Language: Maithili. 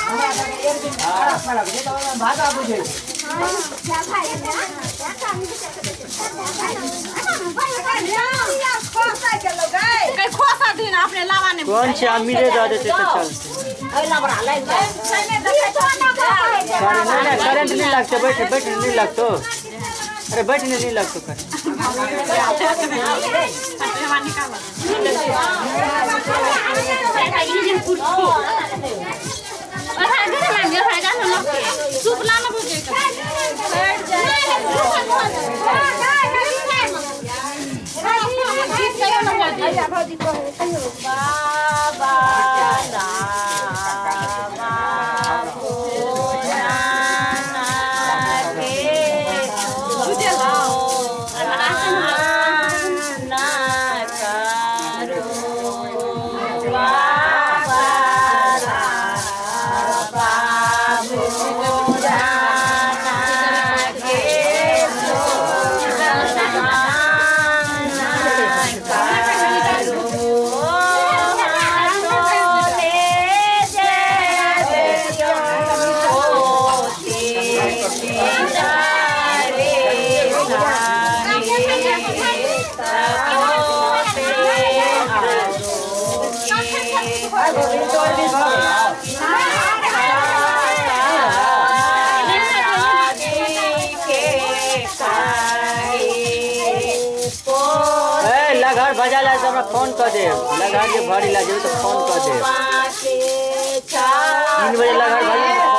हमरा सबके एक दिन फरक फरक छै तऽ ओहिमे भाषा बुझै छै। कोन छै अमीरे दऽ देतै तऽ चलतै। नहीं नहीं, करंट नहीं लगते, बैठ बैठ, नहीं लगतो। अरे बैठ, नहीं लगतो करंट। ए लगहर बजा ला तऽ हमरा फोन कऽ देब। लगहर जे भरी ला जेबै तऽ फोन कऽ देब। 3 बजे लगहर भरी।